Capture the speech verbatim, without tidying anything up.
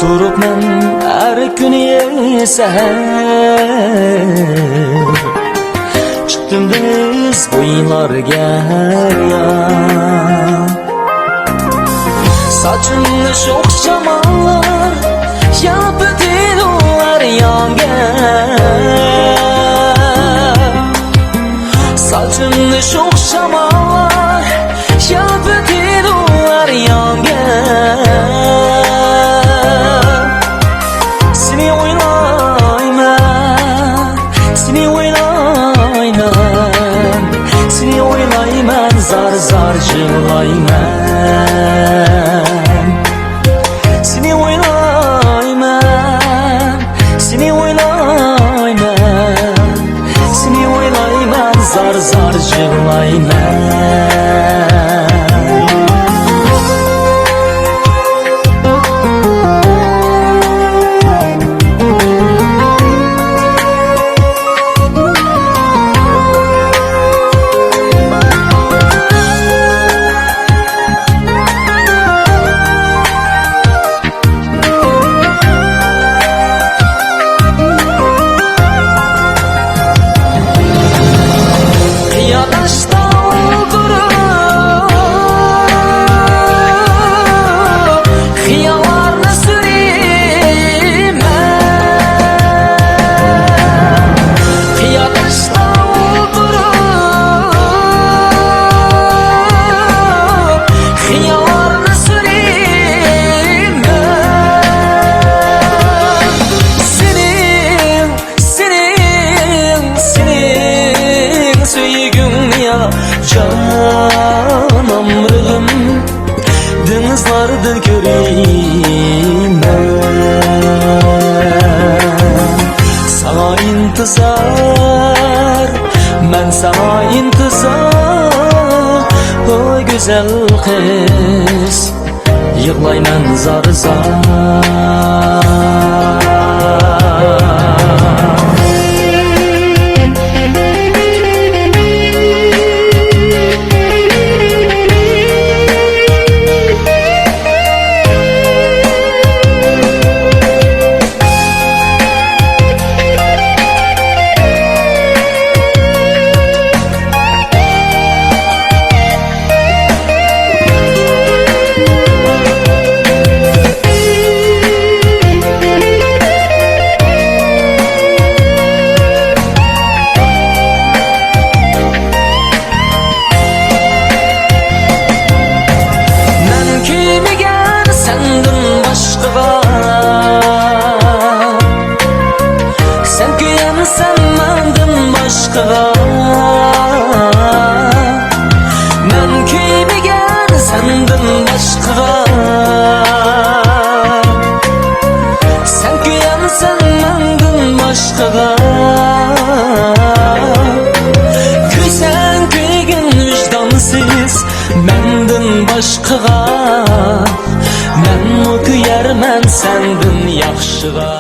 تۇرۇپمەن ھەر كۈنى سەھەر، چىقتىم دېڭىز بويلارغا. ساچىمنى شوخ شاماللار يەلپۈتىدۇ ھەر يانغا. ساچىمنى شوخ شاماللار يەلپۈتىدۇ ھەر يانغا. سېنى ئويلايمەن، سېنى ئويلايمەن، سېنى ئويلايمەن، زار زار يىغلايمەن. سېنى ئويلايمەن، سېنى ئويلايمەن، سېنى ئويلايمەن، زار زار يىغلايمەن. قىيا تاشتا ئولتۇرۇپ، خىياللارنى سۈرىمەن. قىيا تاشتا ئولتۇرۇپ، خىياللارنى سۈرىمەن. سېنىڭ، سېنىڭ، سېنىڭ سۆيگۈڭنى يا جانانلىرىم، دېڭىزلاردىن كۆرىمەن. ساڭا ئىنتىزار، مەن ساڭا ئىنتىزار، ۋاي گۈزەل قىز، يىغلايمەن زار زار. مەن كۆيمىگەن سەندىن باشقىغا، سەن كۆيەمسەن مەندىن باشقىغا. مەن كۆيمىگەن سەندىن باشقىغا، سەن كۆيەمسەن مەندىن باشقىغا. كۆيسەڭ كۆيگىن ۋىجدانسىز مەندىن باشقىغا، مەنمۇ كۆيەرمەن سەندىن ياخشىغا.